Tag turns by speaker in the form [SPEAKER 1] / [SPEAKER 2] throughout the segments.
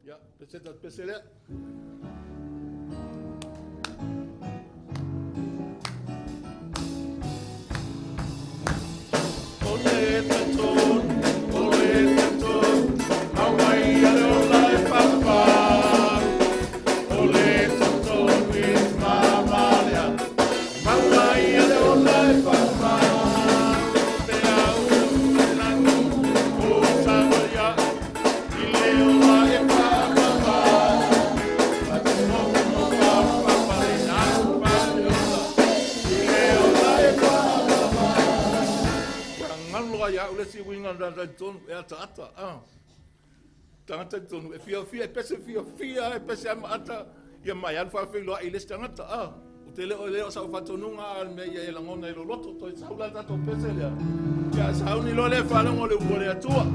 [SPEAKER 1] Ia, pese ta pese lea. O le tatonu, o le tatonu, Hawaii a le ola e papa. O le tatonu i mamale maua ia le ola e papa. Pe au lani o samaria i le ola e papa. Galo ai au le si uiga na talitonu e ataata a tagata i totonu e fiafia e pese fiafia e pese a maata ia mai alu faafeiloai i le isi tagata a o te le o le o sau faatonuga a le mea ia e lagona i loloto toe sau la tatou pese lea ia sauni loa le faalogo le upu a le Atua.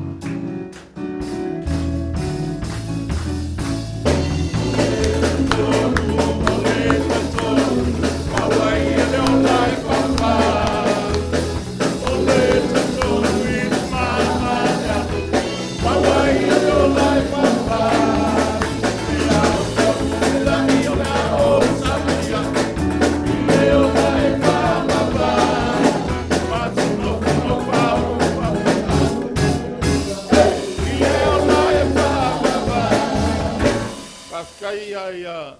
[SPEAKER 1] Faafetai ia ia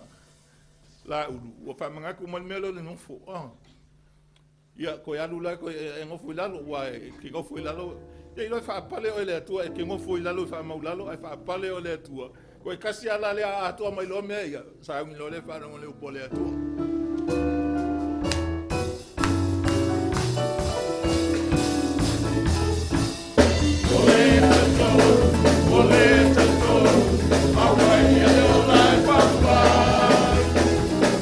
[SPEAKER 1] Laulu ua faamanatu mai le mea lea o le nofo. Ah. Ia, koe alu la koe e nofo i lalo, ua e ke nofo i lalo. Ia iloa e faapale oe le Atua, e ke nofo i lalo e faamaulalo, ae faapale oe le Atua. Koe kasi ala lea atoa mai loa mea ia, sauni loa le faalogo le upu a le Atua. O le tatau, o le tatau, Hawaii a le ola e papa.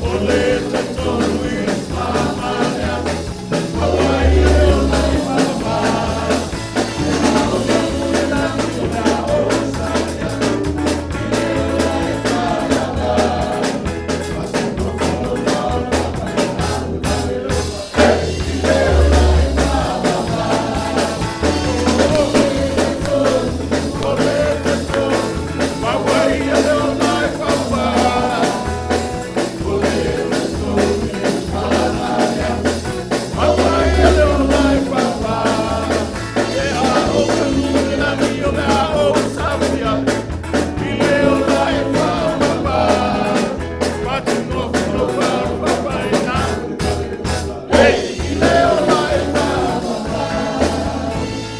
[SPEAKER 1] O le tatau i mamale Hawaii a le ola e papa. O le tatau, Hawaii a le ola e papa. O le tatau i mamale Hawaii a le ola e papa. E a o ka nui lani o le a o sauia. I le ola e papa. Patu no no papa e nā. Hey, i le ola e papa.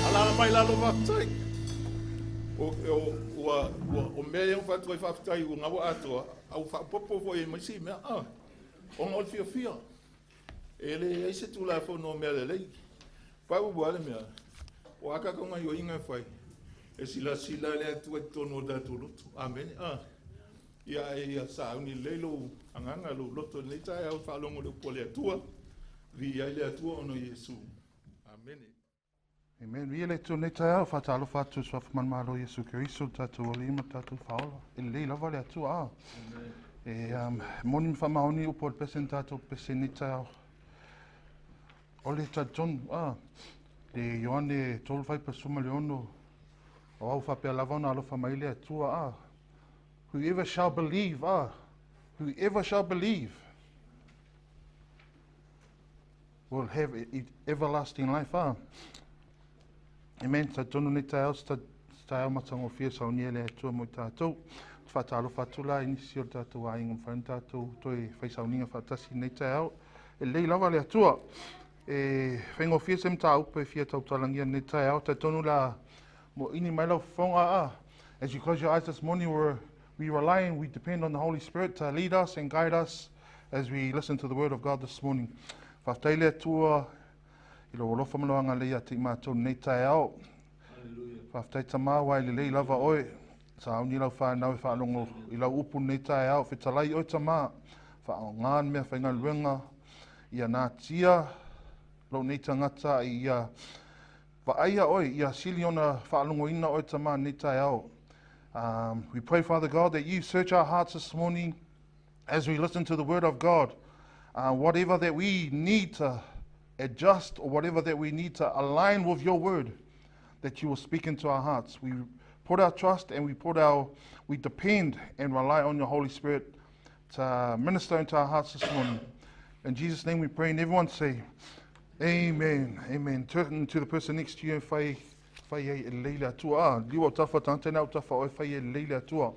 [SPEAKER 1] Alala mai lalo faafetai. O, o, ua, ua, o mea ia ua faatu ai faafetai ua gaua atoa, au faapopo foi ai mai si mea. Ah, ona o le fiafia. E leai se tulafono o mea lelei. Pau ua le mea, o a tatou gaioiga e fai, e silasila le Atua i totonu o tatou loto. Amene. Ah. Ia e ia sauni lelei lou agaga, lou loto i lenei taeao e faalogo i le upu a le Atua. Viia ai le Atua ona o Iesu. Amene.
[SPEAKER 2] Amen. Viia le Atua i lenei taeao, faatalofa atu i le Suafa Manumalo Iesu Keriso, le tatou Alii ma le tatou Faaola. E lelei lava le Atua, a. E um, moni ma faamaoni upu o le pese na tatou pese i lenei taeao. O le talitonu, a, le Ioane 3:16, o au faapea lava ona alofa mai le Atua, a. Whoever shall believe, a. Whoever shall believe will have everlasting life, a. Amen. Talitonu nei taeao, se taeao matagofie saunia le Atua mo i tātou. Te whātalofa atu la i nisi o le tātou aiga mawhai na tātou toe whai sauniga whaatasi nei taeao. E lei lava le Atua. E whaingofie se mataupu e fia tautalangia nei taeao. Talitonu la mo ini mai lau fofoga a. As you close your eyes this morning, we rely and we depend on the Holy Spirit to lead us and guide us as we listen to the word of God this morning. Faafetai le Atua i lou alofa ma lou agalelei ia te i matou i lenei taeao. Faafetai Tama aua e lelei lava oe. Sauni lau whanau e faalogo i lau upu lenei taeao. Fetalai oe Tama, faaaoga le mea faigaluega ia natia lou nei tagata ia vaaia oe, ia sili ona faalogoina oe Tama lenei taeao. We pray, Father God, that you search our hearts this morning as we listen to the word of God. Whatever that we need to adjust or whatever that we need to align with your word, that you will speak into our hearts. We put our trust and we put our, we depend and rely on your Holy Spirit to minister into our hearts this morning. In Jesus' name we pray, and everyone say, Amen. Amen. Turn to the person next to you and fai, fai ai e leile atua. Ah, liwa o tafa, tante na o tafa o e fai e leile atua.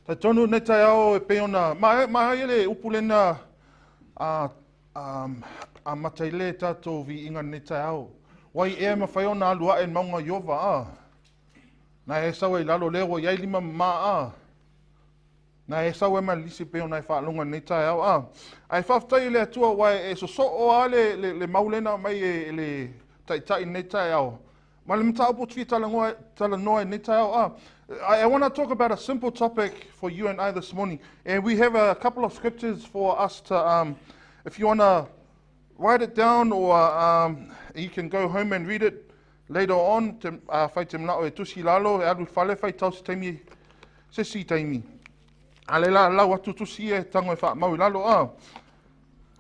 [SPEAKER 2] Tai tonu nei tai ao e pe ona, ma, ma ai ele upu lena a, a, a matai le tātou vi inga nei tai ao. Wai ea ma whai ona alu ae maunga Iova a. Na e sau e lalo leo iai lima ma a. Na e sau e ma lisi pe ona e whaalonga nei taeao a. Ae faafetai i le Atua aua e sosoo a le, le, le mau lena mai e, e le taitai nei taeao. Ma le mataupu te fia talanoa, talanoa i nei taeao a. I, I want to talk about a simple topic for you and I this morning. And we have a couple of scriptures for us to, um, if you want to write it down or um, you can go home and read it later on, te, uh, whai te manao e tusi lalo, e alu whale, whai tau se taimi, se si taimi. A le la lau atu tusi e tango e wha mau i lalo a.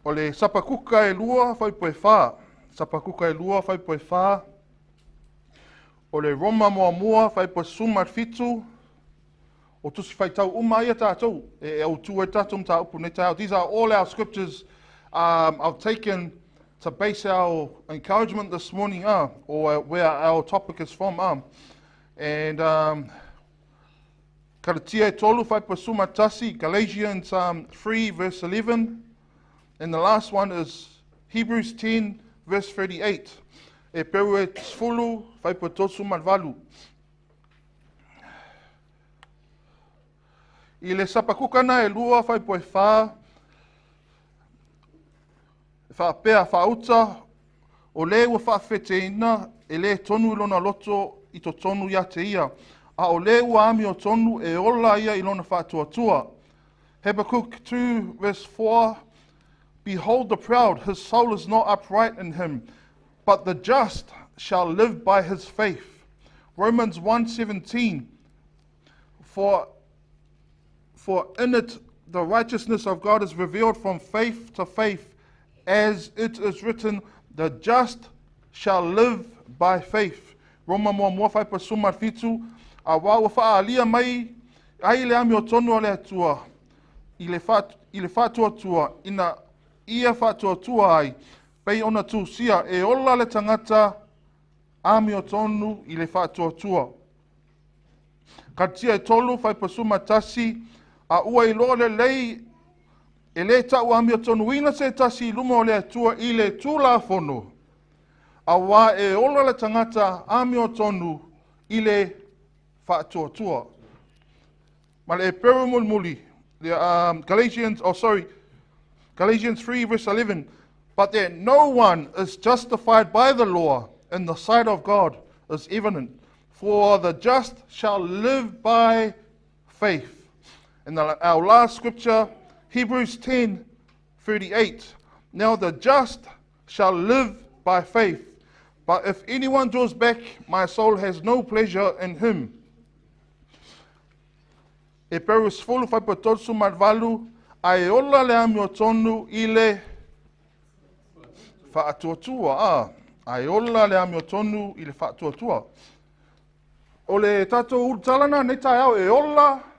[SPEAKER 2] O le sapakuka e lua, whai poe wha. Sapakuka e lua, whai poe wha. O le Roma mua mua, whai poe suma fitu. O tusi whaitau uma ia tātou. E, e au tū e tātou mta upu nei tāu. These are all our scriptures um, I've taken to base our encouragement this morning, uh, or uh, where our topic is from. Um, and um, Karatia e tolu, whai suma tasi, Galatians um, 3 verse 11. And the last one is Hebrews 10 verse 38. E peru e tsfulu, whai tosu valu. I le sapakukana e lua whai poe whā, whaapea whaauta, o le ua whaawheteina, e le tonu i lona loto i to tonu ia te ia. A o le ua ami o tonu e ola ia i lona whaatuatua. Habakkuk 2 verse 4, Behold the proud, his soul is not upright in him, but the just shall live by his faith. Romans 1:17, For, for in it the righteousness of God is revealed from faith to faith, as it is written, the just shall live by faith. Roma mua mua whai pasuma fitu, a wā ua whaalia mai, ai le ami o tonu o le atua, i le, wha, i le whaatuatua, ina ia whaatuatua ai, pei ona tūsia, e ola le tangata ami o tonu i le whaatuatua. Ka tia e tolu, whai pasuma tasi, a ua i loa le lei, e le tau ami o tonu ina se tasi i luma o le atua i le tūlafono. A wā e ola le tangata ami o tonu i le whaatuatua. Ma le peru mulmuli, the, um, Galatians, oh sorry, Galatians 3 verse 11, but that no one is justified by the law in the sight of God is evident, for the just shall live by faith. And the, our last scripture, Hebrews 10 38. Now the just shall live by faith. But if anyone draws back, my soul has no pleasure in him. E peru sefulu whai pa tosu marvalu, a e ola le ami o tonu i le whaatuatua. A, a e ola le ami o tonu i le whaatuatua. O le tātou uru nei tai au, e ola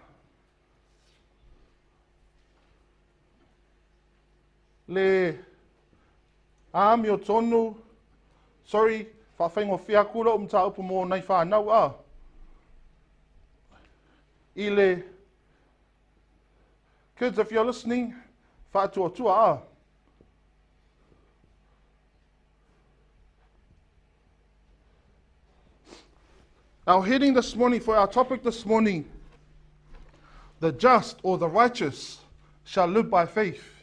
[SPEAKER 2] le ami o tonu, sorry, whawhengo whiakura o mta upu mō nei whānau a. I le, kids, if you're listening, whaatuatua a. Our heading this morning, for our topic this morning, the just or the righteous shall live by faith.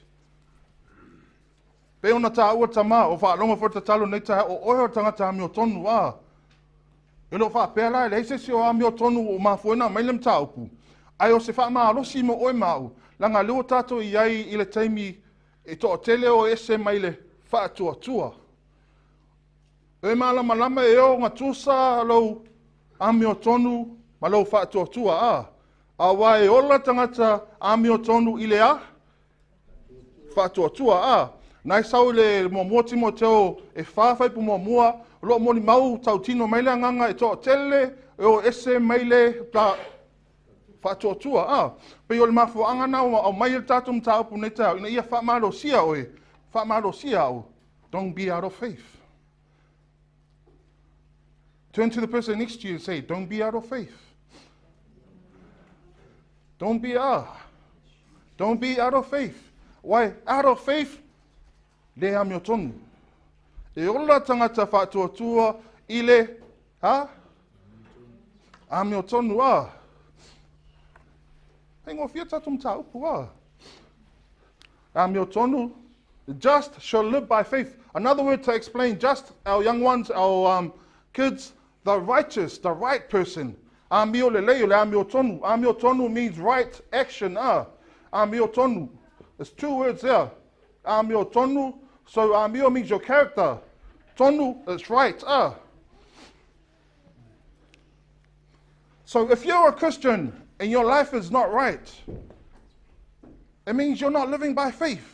[SPEAKER 2] Pe ona tā ua tama, o whaalonga fo te talo nei taha, o oe o tangata ami o tonu a. E lo wha pēla, e leise si o ami o tonu o mafuena mai le mtāupu. Ai o se wha maalosi mo oe mau, langa leo tātou i ai i le taimi e to tele o ese mai le whaatuatua. E malama lama e o ngā tūsa lou ami o tonu ma lou whaatuatua a. A wā e ola tangata ami o tonu i le a? Whaatuatua a. Nai sau le mua mua Timoteo e whāwhai pu mua mua, lo moni mau tau tino mai le anganga e toa tele e o ese mai le ta faatuatua. Ah, pei o le mafuaaga na ua aumai le tatou mataupu nei taeao, ina ia faamalosia oe, faamalosia au. Don't be out of faith. Turn to the person next to you and say, don't be out of faith. Don't be out. Don't be out of faith. Why? Out of faith, le amiotonu. E ola tangata faatuatua i le, ha? Amiotonu, ah. Hei ngō tātou mataupu, ah. Amiotonu, the just shall live by faith. Another word to explain just, our young ones, our kids, the righteous, the right person. Amio lelei o le amiotonu. Amiotonu means right action. Ah. Amiotonu. There's two words there. Amiotonu. So amio means your character. Tonu is right. Ah. So if you're a Christian and your life is not right, it means you're not living by faith.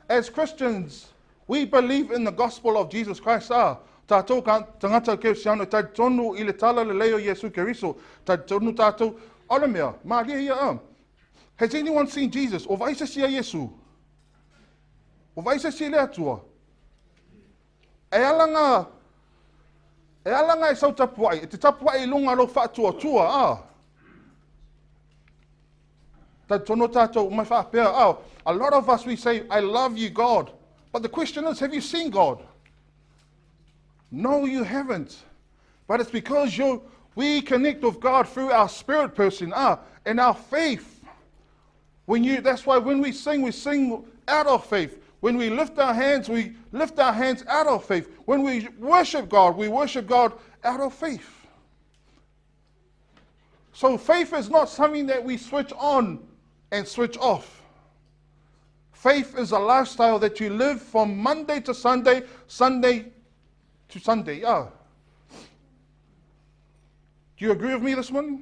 [SPEAKER 2] As Christians, we believe in the gospel of Jesus Christ. Ah, tātou ka tangata keristiano, talitonu i le tala lelei o Iesu Keriso, talitonu tātou, o le mea, malie ia a. Has anyone seen Jesus? O vaai se isi ia Iesu? O vaai se isi i le Atua? E ala ngā, e ala ngā e sau tapuai, e te tapuai i lunga lou faatuatua, ah. Talitonu tātou mai faapea, ah, a lot of us we say, I love you, God. But the question is, have you seen God? No, you haven't. But it's because we connect with God through our spirit person, and our faith. That's why when we sing, we sing out of faith. When we lift our hands, we lift our hands out of faith. When we worship God, we worship God out of faith. So faith is not something that we switch on and switch off. Faith is a lifestyle that you live from Monday to Sunday, Sunday to Sunday. Yeah. Do you agree with me this morning?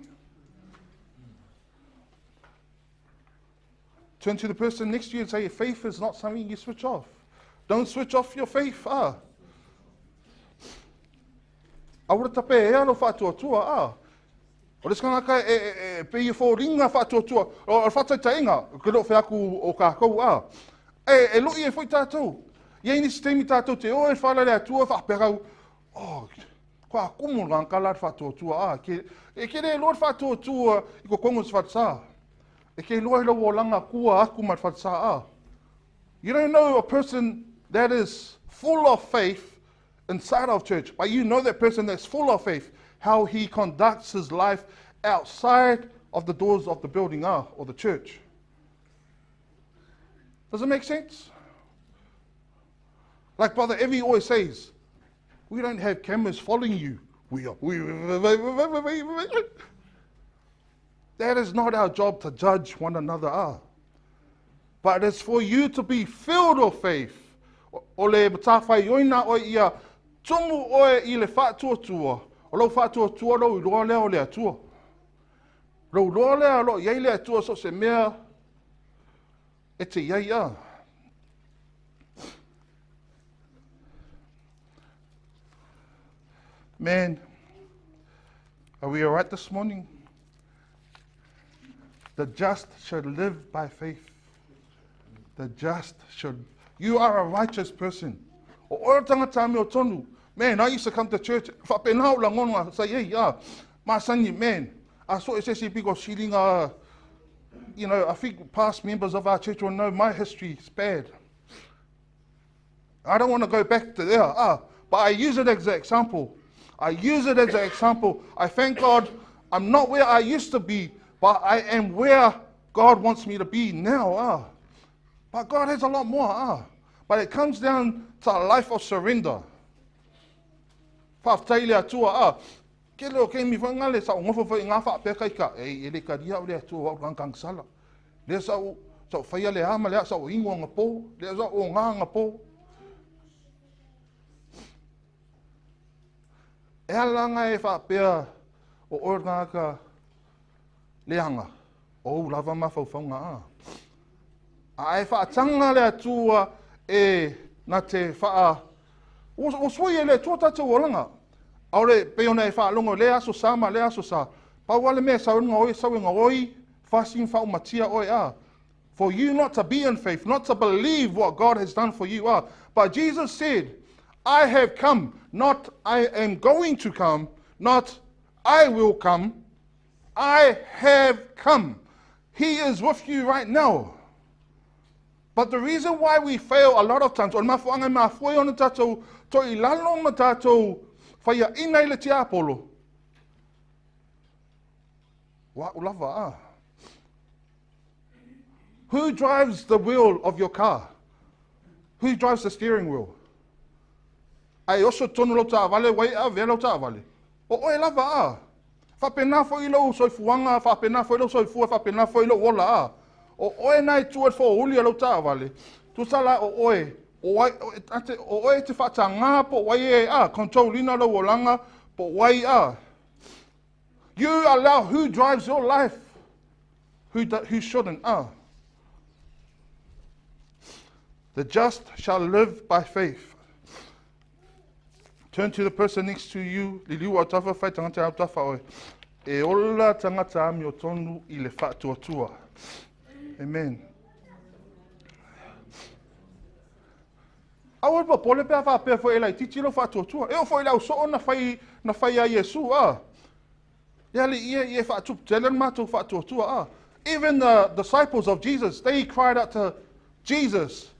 [SPEAKER 2] Turn to the person next to you and say, faith is not something you switch off. Don't switch off your faith. Ah. Aua tape e alo whaatuatua. Ah. O le skanga kai e pe i fo ringa whaatuatua. O le whataitainga, ke loo wheaku o kākou. Ah. E loi e foi tātou. Ia ini se taimi tātou te o e whala le atua whaaperau. Oh, kua kumu ngā kala le whaatuatua. Ah. Ke, e ke le loa le whaatuatua i ko kongo se whatsa. E ke loa i lau olanga kua aku ma le whatsa. Ah. You don't know a person that is full of faith inside of church, but you know that person that's full of faith, how he conducts his life outside of the doors of the building or the church. Does it make sense? Like Brother Evie always says, we don't have cameras following you. We are. That is not our job to judge one another. But it's for you to be filled with faith. O le matawhai oina o ia tumu oe i le whaatuatua. O lau whaatuatua lau i loa lea o le atua. Lau loa lea lo iai le atua so se mea e te iai a. Man, are we all right this morning? The just should live by faith. The just should. You are a righteous person. O ora tangata me o tonu. Man, I used to come to church. Whapena o la ngono say, hey, yeah. Ma sangi, man. I saw SSC because shilinga, you know, I think past members of our church will know my history is bad. I don't want to go back to there. But I use it as an example. I use it as an example. I thank God I'm not where I used to be, but I am where God wants me to be now. But God has a lot more. But it comes down to a life of surrender. Whawhtai le atua. Ke leo ke mi whangale sa o ngofo whai ngā whaapeka i ka. E le karia o le atua wau kang kang sala. Le sa o whaia le ama le sa o ingoa ngā pō. Le sa o ngā ngā pō. E ala ngā e whaapea o oe ngā ka leanga. O lava mawhauwhaunga a. A e whaatanga le atua e na te whaa Ua sui e le Atua tatou olaga. Aole pei ona e faalogo i lea aso sa ma lea aso sa. Pau lava le mea e sau ai luga o oe, e sau e gaoi, fasi ma faaumatia oe a. For you not to be in faith, not to believe what God has done for you a. But Jesus said, I have come, not I am going to come, not I will come, I have come. He is with you right now. But the reason why we fail a lot of times, o le mafuaaga e mafua ai ona tatou toilalo ma tatou faiaina i le tiapolo, ua au lava a. Who drives the wheel of your car? Who drives the steering wheel? A e oso tonu lau taavale, wai e avea lau taavale? O oe lava a. Faapena foi lou soifuaga, faapena foi lou soifua, faapena foi lou ola a. O oe na e tua i le foauli o lau taavale, tusa la o oe, o ai, o oe e te faatagā po o ai e a, control ina lou olaga, po o ai a. You allow who drives your life, who, who shouldn't a. The just shall live by faith. Turn to the person next to you, liliu autafa, fai tagata autafa oe. E ola tagata amiotonu i le faatuatua. Amen. Aua le popole pe a faapea foi e laitiiti lou faatuatua. E oo foi i le au soo na fai, na fai ia Iesu, a. Le alii ia, ia e faatupu tele le matou faatuatua, a. Even the disciples of Jesus, they cried out to Jesus,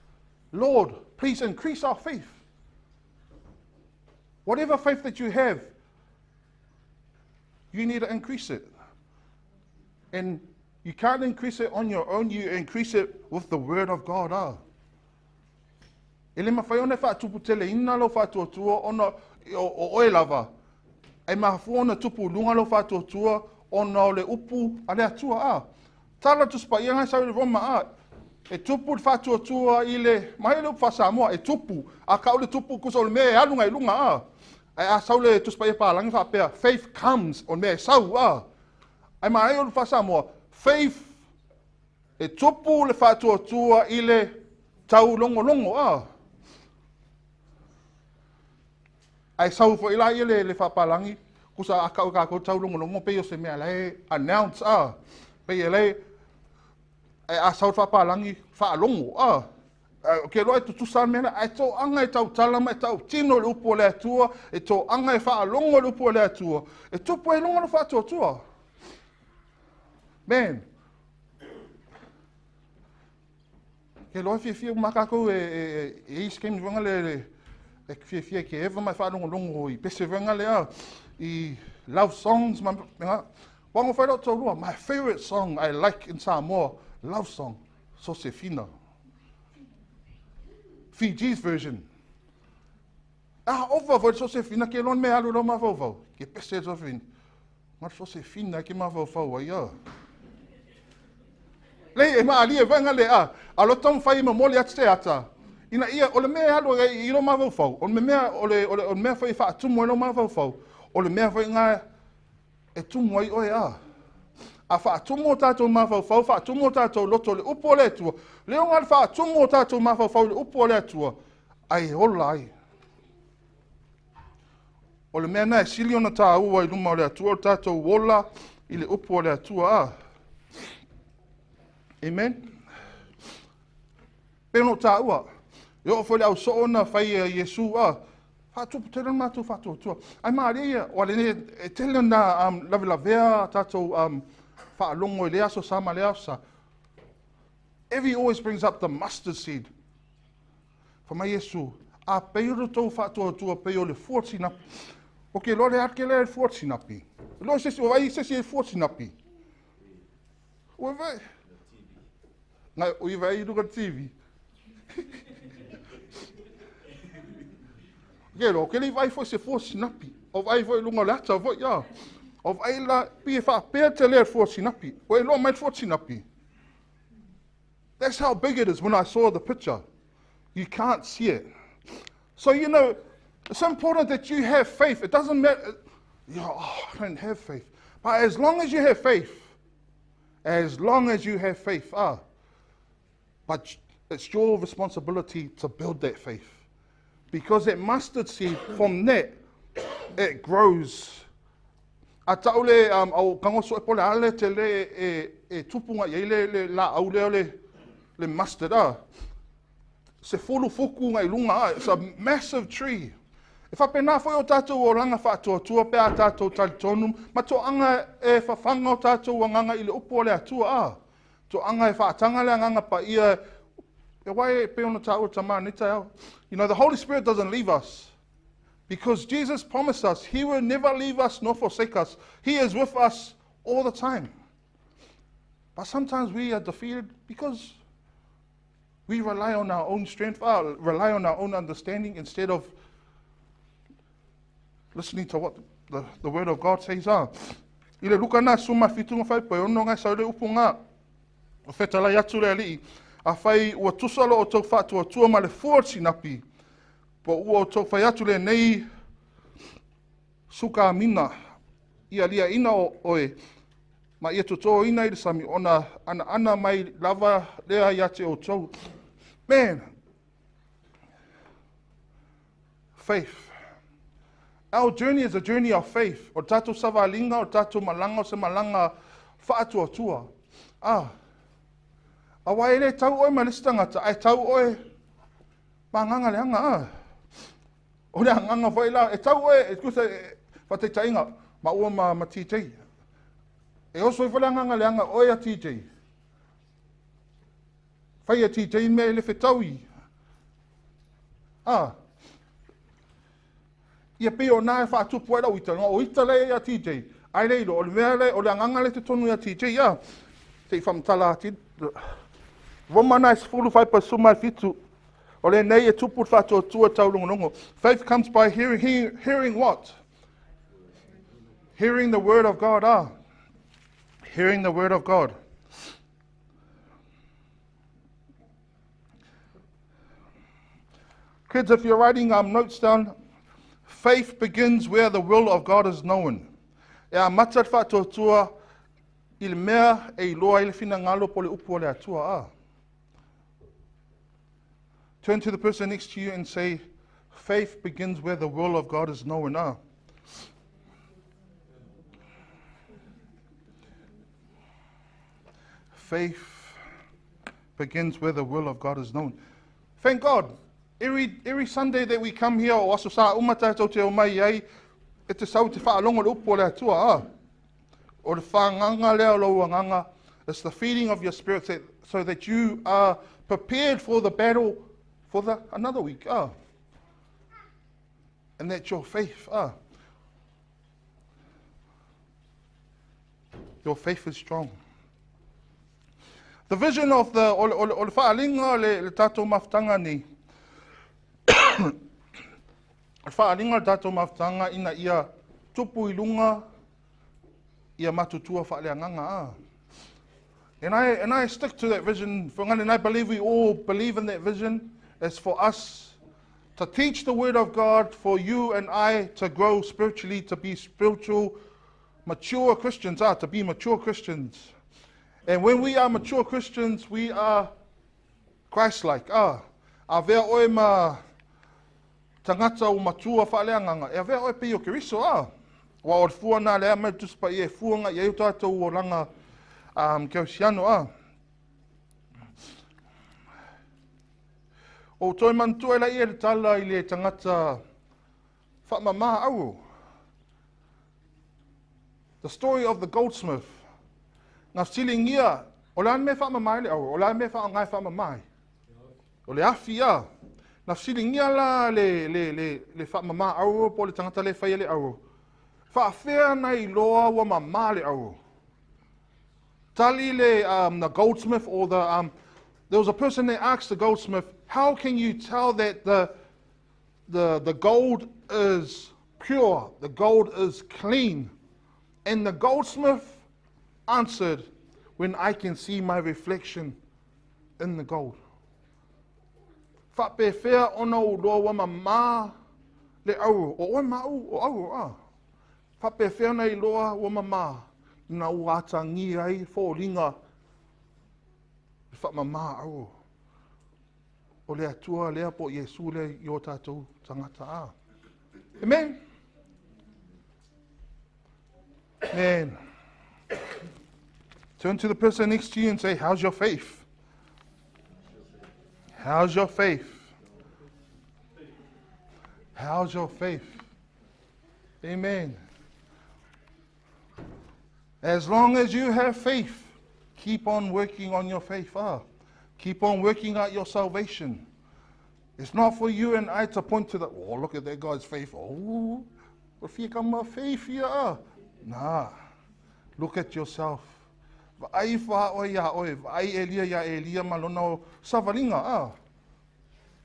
[SPEAKER 2] Lord, please increase our faith. Whatever faith that you have, you need to increase it. And you can't increase it on your own, you increase it with the word of God. Ah. E le mafai ona e faatuputeleina lou faatuatua ona o oe lava, e mafua ona tupu i luga lou faatuatua ona o le upu a le Atua. A tala Tusi Paia na e sau i le Roma, a e tupu le faatuatua i le, mai le upu faa-Samoa, e tupu, a kau le tupu kusa o le mea e alu ngai luga, a. Ae a sau le Tusi Paia palagi faapea, faith comes, o le mea e sau, a. Ae maai o le faa-Samoa, faith E tupu le faatuatua i le taulogologo, a. Ae sau foi la ia le, le faapalagi, kusa a kau kākou taulogologo pei o se mea la e announce, a. Pei e le, ae a sau le faapalagi, faalogo, a. Ou te iloa e tutusa le mea lea, ae toaga e tautala ma e tautino i le upu a le Atua, e toaga e faalogo i le upu a le Atua, e tupu ai luga lo faatuatua. Man, Ke loa fiafia uma kākou e, e, e, e i se taimi vaega le, le, e fiafia ke eva mai faalogologo i pese vaega lea i love songs ma mea. Wango whai roto rua, my favorite song I like in Samoa, love song, Sosefina. Fiji's version. Ah, ova foi Sosefina ke lon me alu lo mafaufau. Ke pese Sosefina. Ma Sosefina ke mafaufau ai a. Lei e maalie vaega le a. A lo taumafai e momoli atu se ata, ina ia, o le mea e alu ai i lou mafaufau, o le mea, o le, o le, o le mea foi e faatumu ai lou mafaufau, o le mea foi lena e tumu ai oe a. A faatumu o tatou mafaufau, faatumu o tatou loto i le upu o le Atua, leo nga le faatumu o tatou mafaufau i le upu o le Atua, ai e ola ai. O le mea na e sili ona tāua i luma o le Atua, o le tatou ola i le upu o le Atua. A. Amen. Pei ona ou tāua, e oo foi le au soo na fai e Iesu, a, faatupu tele le matou faatuatua. Ai malie ia, ua le e tele na um, lavelavea tatou um, faalogo i lea aso sa ma lea aso sa. Evie always brings up the mustard seed. Fai mai Iesu, a pei o le tou faatuatua pei o le fua sinapi. O ke loa le ake lea le fua sinapi. Loa se isi, o ai se isi e fua sinapi. Ua vai. Ngai, o i vai i luga TV. Ke loa, ke le vai foi se fua sinapi. O vai foi i luga o le ata foi, ia. O vai la, pi e faapea te lea fua sinapi. O e loa mai le fua sinapi. That's how big it is when I saw the picture. You can't see it. So, you know, it's important that you have faith. It doesn't matter. You know, oh, I don't have faith. But as long as you have faith, as long as you have faith, ah, but it's your responsibility to build that faith. Because that mustard seed, from that, it grows. A tau le, um, au kagoso e po le a le tele e, e, e tupu ngai ai le, le laau lea le, le mustard a. Sefulu fuku ngai lunga a. It's a massive tree. E faapena foi o tatou olaga faatuatua pe a tatou talitonu ma toaga e fafaga o tatou agaga i le upu a le Atua a. Toaga e faataga le agaga paia e aua e pei ona taua tama nei taeao. You know, the Holy Spirit doesn't leave us. Because Jesus promised us he will never leave us nor forsake us. He is with us all the time. But sometimes we are defeated because we rely on our own strength, rely on our own understanding instead of listening to what the, the word of God says. I le luka nā suma fitu nga whai poe ono ngai sau le upu ngā. O fetalai atu le alii, afai ua tusa lo outou faatuatua ma le fua o le sinapi, po ua outou fai atu lenei sukamina ia liaina o oe, ma ia totoina i le sami ona anaana mai lava lea ia te outou. Man, faith. Our journey is a journey of faith. O tatou savaliga, o tatou malaga, o se malaga faatuatua. Ah, aua e le tau oe ma le isi tagata, ae tau oe ma agaga leaga. Ah. O le agaga foi la, e tau oe, e tusa, e, faataitaiga, maua ma, ma TJ. E oso ifo le agaga leaga oe a TJ. Fai e TJ mea e le fetaui. Ah. Ia pei o nā e faatupu ai lau ita, o ita lea ia TJ. Ai le ilo, o le mea le, o le agaga le totonu ia TJ, ia. Se i whamtala ati. Roma nai sefulu fai pa suma fitu. O le nei e tupu le faatuatua taulogologo. Faith comes by hearing, hearing, hearing what? Hearing the word of God, ah. Hearing the word of God. Kids, if you're writing um, notes down, faith begins where the will of God is known. E amata le faatuatua i le mea e iloa ai le finagalo po le upu o le Atua. Ah. Turn to the person next to you and say, faith begins where the will of God is known. Ah. Faith begins where the will of God is known. Thank God. Every, every Sunday that we come here, o aso sa uma tātou te o mai ai, e te sau te whaalongo le upu o le Atua. Ah. O le whanganga lea o lou agaga. It's the feeding of your spirit that, so that you are prepared for the battle for the another week. Ah. And that your faith, ah, your faith is strong. The vision of the, o, o, o le whaalinga o le, le tātou mafutanga ni, o le whaalinga o le tātou mafutanga ina ia tupu i lunga ia matutua whaaleagaga. Ah. And I, and I stick to that vision, and I believe we all believe in that vision. It's for us to teach the word of God, for you and I to grow spiritually, to be spiritual, mature Christians, ah, to be mature Christians. And when we are mature Christians, we are Christ-like. Ah, avea oe ma tagata o matua faaleagaga, e avea oe pei o Keriso, ah. Ua o le fua nā le a mai le Tusi Paia e fua ngai ai o tatou olaga um, kerisiano, ah. O toe manatua e la ia le tala i le tagata whaamama auro. The story of the goldsmith. Na fesilingia, o le a le mea e faamama ai le auro, o le a le mea e faaaoga e faamama ai? O le afi a. Na fesiligia la le, le, le, le faamama auro po o le tagata lea e faia le auro. Faafea na iloa ua mama le auro? Tali le um, the goldsmith or the um, there was a person that asked the goldsmith, how can you tell that the, the, the gold is pure, the gold is clean? And the goldsmith answered, when I can see my reflection in the gold. Faapefea ona ou iloa ua mamā le auro, o oe ma au, o auro, a. Faapefea ona iloa ua mamā, ina ua atagia ai foliga le faamamā auro. O le Atua lea po o Iesu lea i o tatou tagata a. Amen. Man. Turn to the person next to you and say, How's your faith? How's your faith? How's your faith? Amen. As long as you have faith, keep on working on your faith. Ah, keep on working out your salvation. It's not for you and I to point to the, oh, look at that guy's faith. Oh, my faith here. Ah. Nah. Look at yourself. Vaai faa oe ia oe, vaai Elia ia Elia ma lona o savalinga. Ah.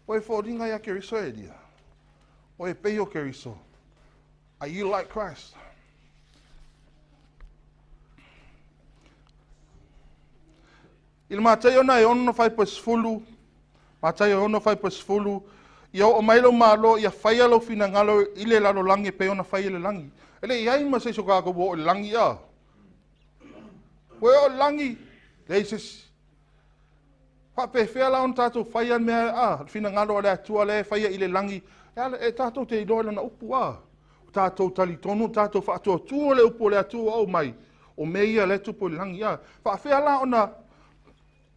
[SPEAKER 2] Oe foliga ia Keriso Elia. Oe pei o Keriso. Are you like Christ? I le Mataio na e ono fai po sefulu, Mataio e ono fai po sefulu, ia oo mai lou malo, ia faia lou finagalo i le lalolagi e pei ona fai i le lagi. E le i ai ma se isi o kākou ua oo i le lagi a. Ua e oo i le lagi, leai se isi. Faapefea la ona tatou faia mea a, le finagalo o le Atua lea e faia i le lagi, e ala, e tatou te iloa i lana upu a. O tatou talitonu, o tatou faatuatua le upu o le Atua ua aumai, o mea ia lea e tupu i le lagi a. Faafefea la ona,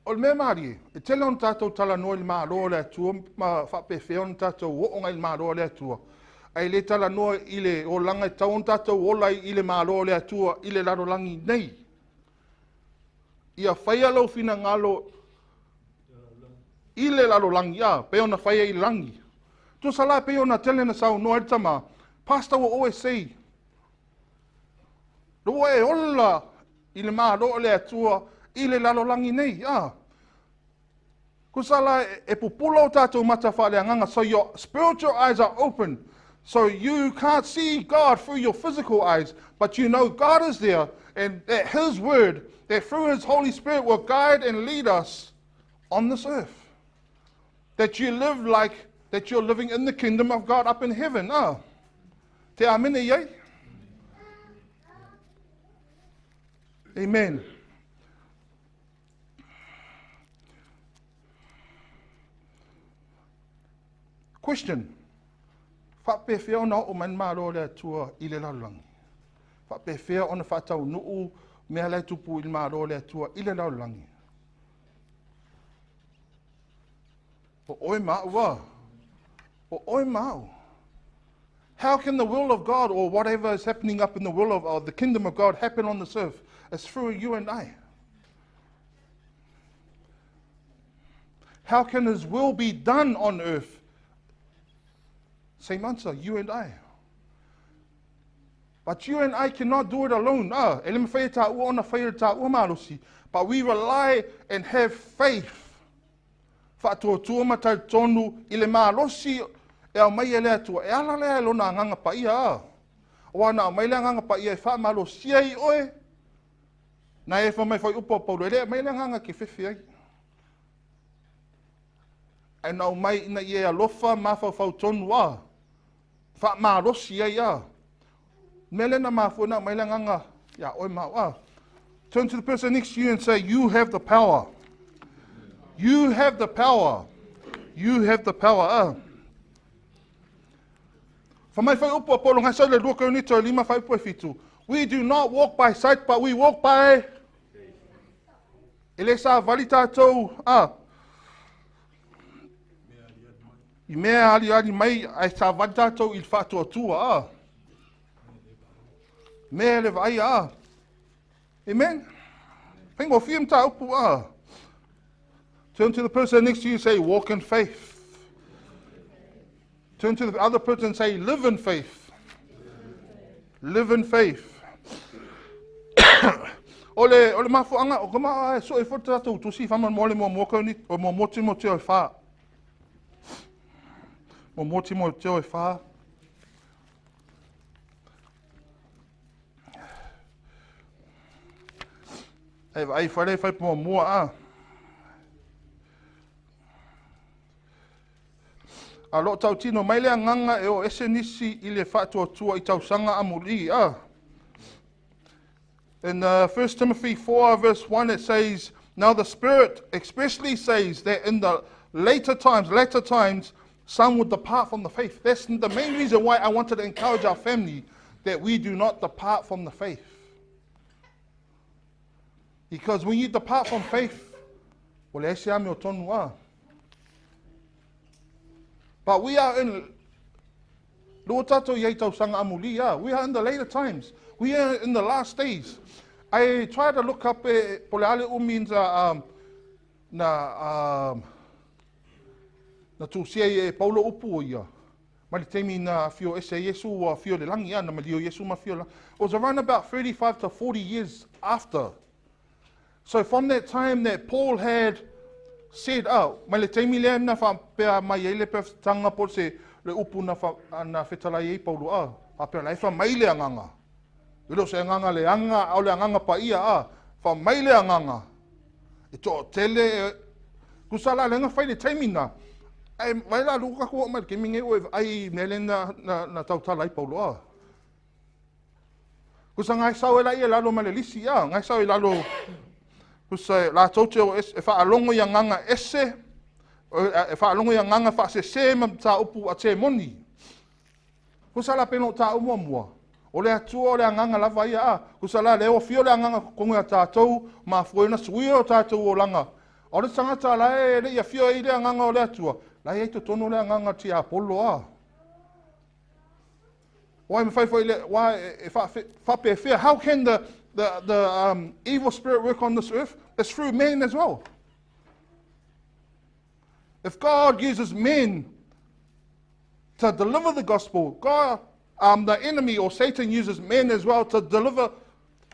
[SPEAKER 2] o le mea malie, e tele ona tatou talanoa i le Malo o le Atua ma faapefea ona tatou oo i le Malo o le Atua, ae le talanoa i le olaga e tatau ona tatou ola ai i le Malo o le Atua i le lalolagi nei. Ia faia lou finagalo i le lalolagi a, pei ona faia i le lagi. Tusa la pei ona tele na saunoa ai le tama, Pastor will always say, Lua e ola i le Malo o le Atua i le lalolagi nei. A. Tusa la e pupula o tatou mata faaleagaga. So your spiritual eyes are open. So you can't see God through your physical eyes, but you know God is there and that His word, that through His Holy Spirit will guide and lead us on this earth. That you live like that you're living in the kingdom of God up in heaven. Ah. Te amene iai? Amen. Question. Faapefea ona oo mai le Malo o le Atua i le lalolagi? Faapefea ona faataunuu mea la e tupu i le Malo o le Atua i le lalolagi? O oe ma au a. O oe ma au. How can the will of God or whatever is happening up in the will of the kingdom of God happen on this earth? It's through you and I. How can His will be done on earth? Same answer, you and I. But you and I cannot do it alone. Ah, e le mawhai e tāua ona whai e tāua malosi. But we rely and have faith. Faatuatua ma talitonu i le malosi e aumai e le Atua. E ala lea e lona Agaga Paia. Ah. Aua na aumai le Agaga Paia e faamalosia ai oe. Na e fai mai foi upu a Paulo, e le aumai le Agaga ke fefe ai. Ae na aumai ina ia e alofa mafaufau tonu a. Faamalosi ai a. Mea lea na mafua na aumai le Agaga ia oe ma au a. Turn to the person next to you and say, you have the power. You have the power. You have the power. Ah. Fa mai fai upu a Paulo ngai sau le lua Korinito e lima fai upu e fitu. We do not walk by sight, but we walk by... E le savali tātou, ah, i mea aliali mai, ae savali tātou i le faatuatua, ah. Mea le vaai, ah. Amen. Faigofie mataupu, ah. Turn to the person next to you and say, walk in faith. Turn to the other person and say, live in faith. Live in faith. O le, o le mafuaga, o ka maa e so e fo tatou tusi whama mo le mua kauni, o mua timo teo e wha. Mua timo teo e wha. E vai whare whai mua mua a. A lo tautino mai le agaga e o ese nisi i le faatuatua i tausaga amulī. A. In 1 Timothy 4 verse 1 it says, Now the Spirit expressly says that in the later times, latter times, some would depart from the faith. That's the main reason why I wanted to encourage our family that we do not depart from the faith. Because when you depart from faith, ua leai se amiotonu a. But we are in Lua tātou i ai tausaga amuli, ah. We are in the later times. We are in the last days. I try to look up e, po le ale umi na, um, na, um, na tusia i e Paulo upu o ia. Mai le taimi na afio ese Iesu ua afio le lagi, ah, na malio Iesu ma afio le lagi. It was around about 35 to 40 years after. So from that time that Paul had said, ah, mai le taimi lea na faapea mai ai le pefetanga po se le upu na, fa, na fetalai ai Paulo, ah, faapea la e fa mai le agaga. E le o se agaga leaga, a o le agaga paia, ah, fa mai le agaga. E toatele, e, tusa la lenga fai le taimi na. Ai, vai la luka kua mai le taimi nei o e ai mea le na, na, na tautala ai Paulo, ah. Kusa ngai sau e la ia lalo ma le lisi, ah, ngai sau e lalo, kusa e latou te o e faalogo i agaga ese, e faalogo i agaga faasese ma mataupu a temoni. Kusa la pei ona ou taua muamua, o le Atua o le agaga lava ia, a, kusa la lea ua fia o le agaga totonu ia tatou, mafua ai ona suia o tatou olaga. A o le tagata la e le i afio ai le agaga o le Atua, la e i ai totonu le agaga tiapolo, a. Wai mawhai whai le, wai e whaapefea. How can the, the, the um, evil spirit work on this earth? It's through men as well. If God uses men to deliver the gospel, God, um, the enemy or Satan uses men as well to deliver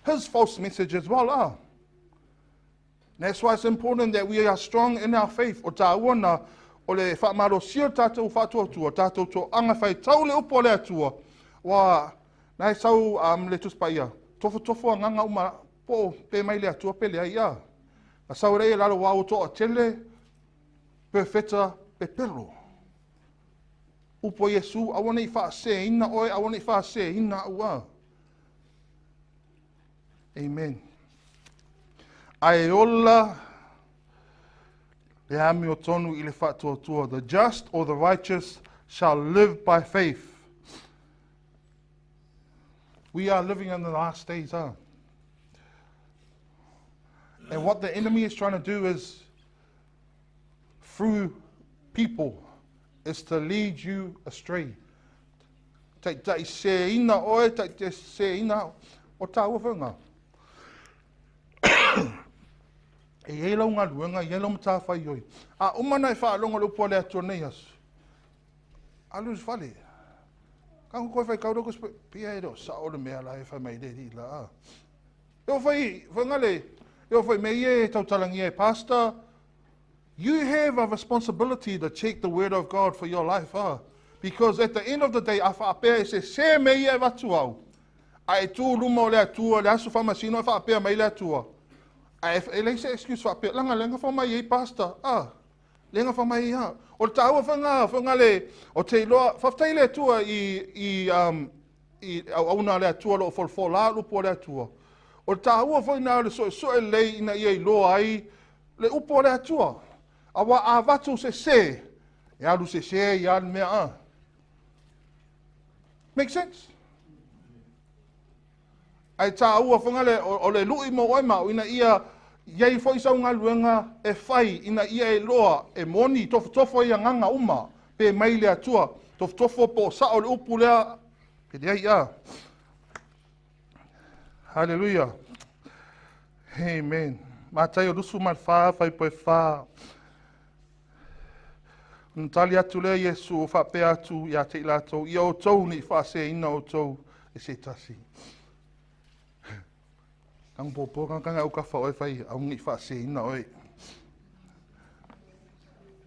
[SPEAKER 2] his false message as well. Ah. That's why it's important that we are strong in our faith. O tāua na, o le whaamalosia o tātou whaatuatua, tātou to anga whai tau le upo le atua. Wa, nai sau um, le tuspaia, tofotofo a nganga uma po pe mai le atua pe le ai a. Na sau rei e lalo wa o toa tele, perfeta pepelo. Upo Iesu, aua nei whaaseina oe, aua nei whaaseina au a. Amen. Ae ola le amiotonu i le faatuatua. The just or the righteous shall live by faith. We are living in the last days, huh? And what the enemy is trying to do is, through people, is to lead you astray. Taitaiseina oe, taitaiseina o tāua whaunga. E i ai lau galuega, e i ai lau matafaioi. A uma na e faalogo le upu a le Atua nei aso, alu i le fale. Ka koe whai kaura ko pia e le o sao le mea la e whai mai le ri la. A. E o whai, whangale, e o whai me ia e tautalangia e pastor, You have a responsibility to check the word of God for your life, ah. Because at the end of the day, a faapea e sesē mea ia e avatu au, a e tu luma o le Atua, le aso faamasino e faapea mai le Atua. A e, e leai se excuse faapea, langa le gafa mai ai pastor, ah. Le gafa mai ai, ah. O le taua whanga, whanga le, o te iloa, faafetai le Atua i, i, um, i auauna a le Atua lo o folafola lupu a le Atua. O le taua foi na o le soesoe lelei ina ia iloa ai le upu a le Atua. Aua a avatu sese, e alu sese ai lava le mea a. Make sense? Ai tāua whanga le, o, o le lui mo oe ma ina ia iai foi sau galuega e fai ina ia e loa e moni tofotofo ia ganga uma pe mai le Atua tofotofo po o sao le upu lea pe leai a. Hallelujah. Amen. Mataio 24, faipue 4. Ona tali atu lea Iesu o faapea atu ia te i latou, ia outou ne i faaseseina outou e se tasi. Kang pōpō kang kanga au kafa oe whai au ne i faaseseina oe.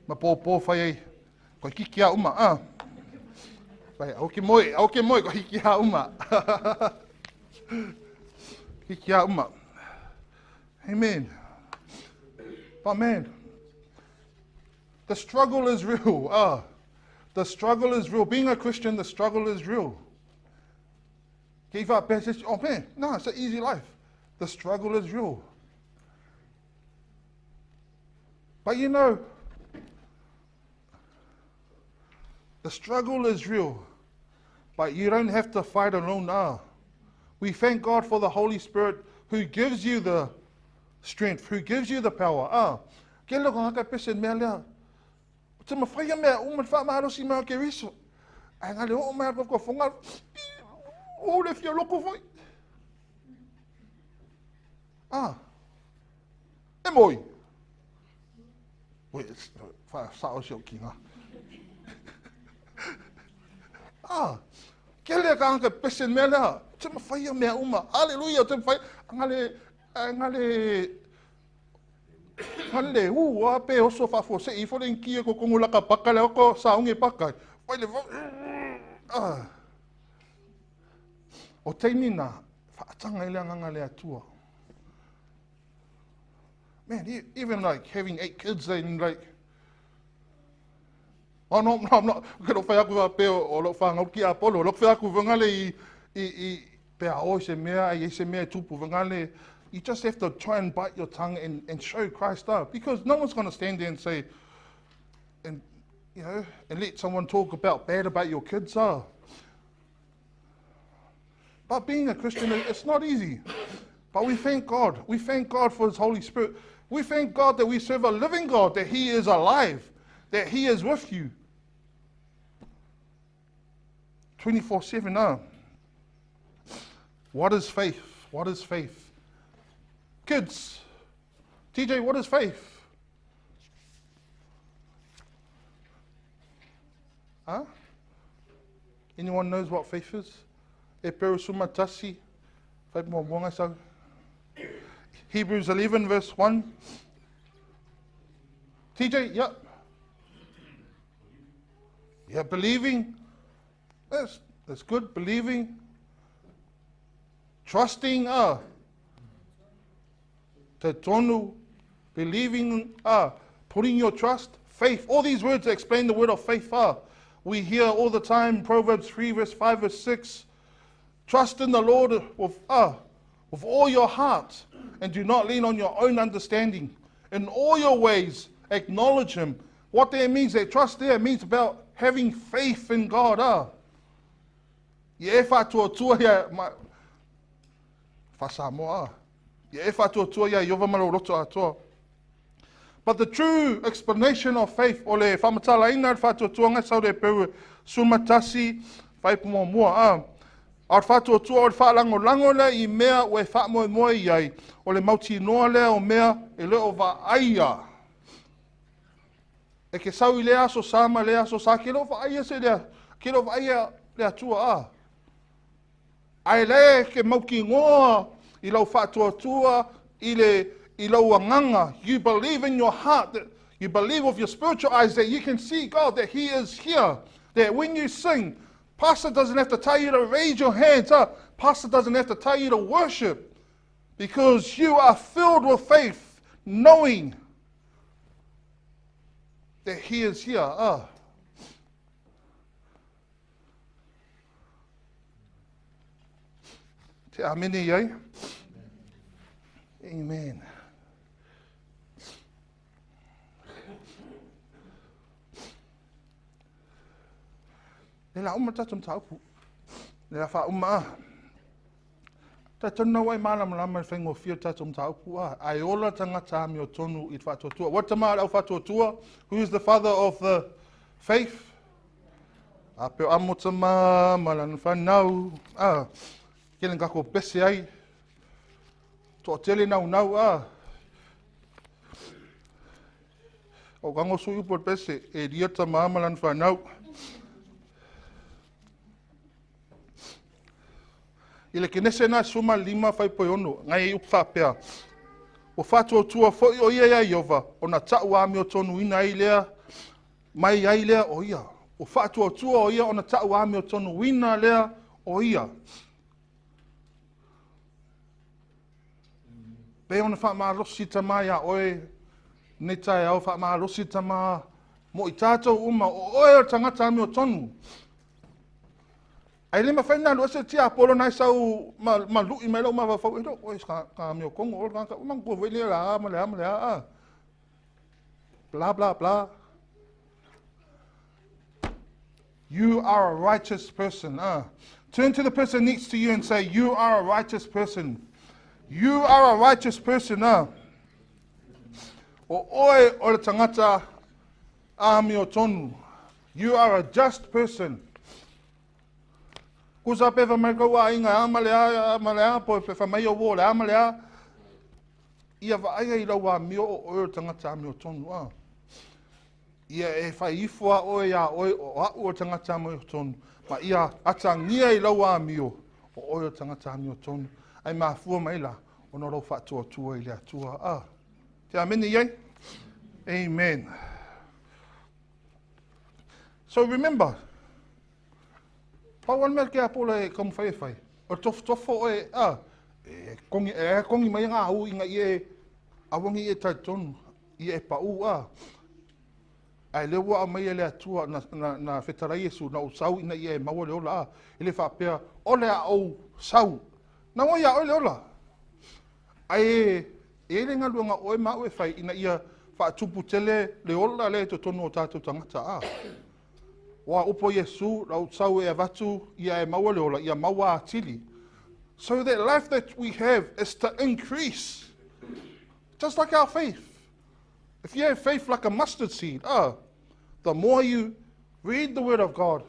[SPEAKER 2] Ma pōpō whai ai, koe kiki a uma, ah. Whai, au ke moe, au ke moe, koe kiki a uma. Kiki a uma. Amen. But man, the struggle is real. Ah, the struggle is real. Being a Christian, the struggle is real. Oh man, no, it's an easy life. The struggle is real. But you know, The struggle is real, but you don't have to fight alone. Ah. We thank God for the Holy Spirit who gives you the strength, who gives you the power. Ah. Ke loko ngaka pese mea lea. Te mawhai mea uma wha mahalosi mea ke riso. Ai ngale o mea ko fonga. O le fia loko foi. Ah. E moi. Wait, wha sao si o kinga. Ah. Ke le ka ka pese mea lea. Te mawhai mea uma. Hallelujah. Te mawhai. Ngale, ngale, ngale u a pe oso whaafo se i fole nkia ko kongo laka paka le oko saunge paka. Whai le ah. O teimi nā, whaatanga i le anganga le atua. Man, even like having eight kids and like, oh no, no, I'm not, ke lo whai aku pe o lo whangau ki Apollo, lo whai aku wangale i, i, i, pe a oi se mea, ai se mea tupu wangale, you just have to try and bite your tongue and, and show Christ up, because no one's going to stand there and say, and, you know, and let someone talk about bad about your kids, ah. But being a Christian, it's not easy. But we thank God. We thank God for His Holy Spirit. We thank God that we serve a living God, that He is alive, that He is with you. 24-7 now. What is faith? What is faith? Kids, TJ, what is faith? Huh? Anyone knows what faith is? E perusuma tasi, Hebrews 11 verse 1. TJ, yeah. Yeah, believing. That's, that's good, believing. Trusting, Te tonu, believing, putting your trust, faith. All these words explain the word of faith. We hear all the time Proverbs 3 verse 5 verse 6. Trust in the Lord with, with all your heart and do not lean on your own understanding. In all your ways, acknowledge Him. What that means, that trust there means about having faith in God. Ia e whātua ia, ma, whasamoa. Ia e whātua ia, iova malo roto atoa. But the true explanation of faith, o le whamatala ina le whātua ngai sau le peu sumatasi, whaipu mua. Ah. A whātua o le whaalango le i mea o e whaamoe moe iai, o le mauti noa lea o mea e le o vaaia. E ke sau i le aso sa ma le aso sa, ke lo vaaia se lea, ke lo vaaia le atua a. Ai le ke mauki ngoa i lau whātua i le i lau anganga. You believe in your heart, that you believe with your spiritual eyes that you can see God, that He is here. That when you sing, pastor doesn't have to tell you to raise your hands up. Pastor doesn't have to tell you to worship, because you are filled with faith, knowing that He is here. Te amene iai. Amen. Le la uma tātou mtāupu. Le la wha uma a. Tā tonu na wai mālama lama le whaingo whio tātou mtāupu a. Ai ola tangata ami o tonu i te whaatuatua. What tama au whaatuatua? Who is the father of the faith? A peo amo tama malana whanau. A. Kele ngako pese ai. Toa tele nau nau a. O kango sui upo pese e ria tama malana whanau. I le kenese nā suma lima whai poe ono, ngai e upa pea. O whātua foi o ia ia Iova, o nā tau ami o tonu ina ai lea, mai ai lea o ia. O whātua o ia o nā tau ami o tonu ina lea o ia. Pe ona whaamalosi tama ia oe, nei tae au whaamalosi tama, mo i tātou uma, o oe o tangata ami o tonu. Ai le mawhai nā lua tia apolo nai sau ma, ma lui mai lau ma wawhau e oe ka, ka meo kongo o ka ka mang ko wele la ma le ma le a. Bla bla bla. You are a righteous person. Turn to the person next to you and say, You are a righteous person. You are a righteous person. O oe o le tangata amiotonu. You are a just person. Kusa pe whamai kau a inga a male a, male a, po pe whamai o wo le a male a. Ia vaaia i lau amio o oe o le tangata amiotonu. Ia e whai ifo a oe ia oe o a'u o le tangata amiotonu. Ma ia atangia i lau amio o oe o le tangata amiotonu. Ai mafua mai la, ona o lou faatuatua i le Atua. Te amene iai? Amen. So remember, pau le mea ke a pola e kaumawhai e whai, o tofotofo oe, a, e kongi, e kongi mai ngā au inga i e, awangi i e tai tonu, i e pau, a, ai le ua au mai e le Atua na, na, na whetarai Iesu, na o sau ina ia e maua le ola, a, e le whaapea, ole a ou sau, na ngoi a oe le ola. Ai e, e ai le galuega oe ma a'u e fai ina ia faatupu tele le ola lea i totonu o tatou tagata a. Ua upu Iesu, lau sau e avatu ia e maua le ola, ia maua atili. So that life that we have is to increase. Just like our faith. If you have faith like a mustard seed, the more you read the word of God,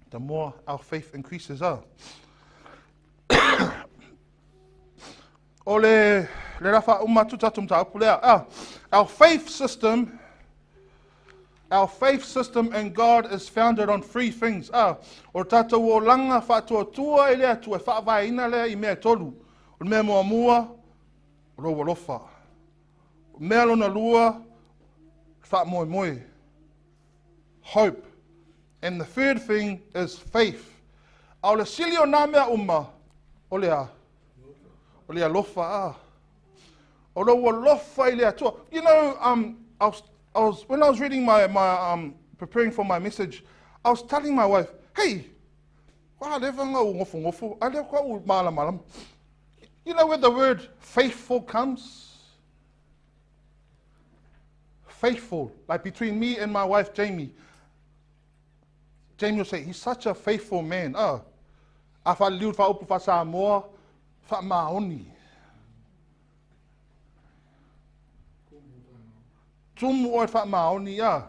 [SPEAKER 2] the more our faith increases. O le, le la wha atu tatou mataupu lea. Our faith system, our faith system in God is founded on three things. O tatou olaga faatuatua i le Atua e faavaeina lea i mea e tolu. O le mea muamua, o lou alofa. O mea lona lua, faamoemoe. Hope. And the third thing is faith. A o le sili o nā mea uma, o le a? O le alofa a. O lou alofa i le Atua. When I was reading my, preparing for my message, I was telling my wife, hey, wa leva nga u ngofu ngofu, a lea kwa u malamalama. You know where the word faithful comes? Faithful, like between me and my wife Jamie. Jamie will say, he's such a faithful man. Oh, a wha liu wha upu wha Samoa, wha maoni. Tumu oe wha maoni, ah.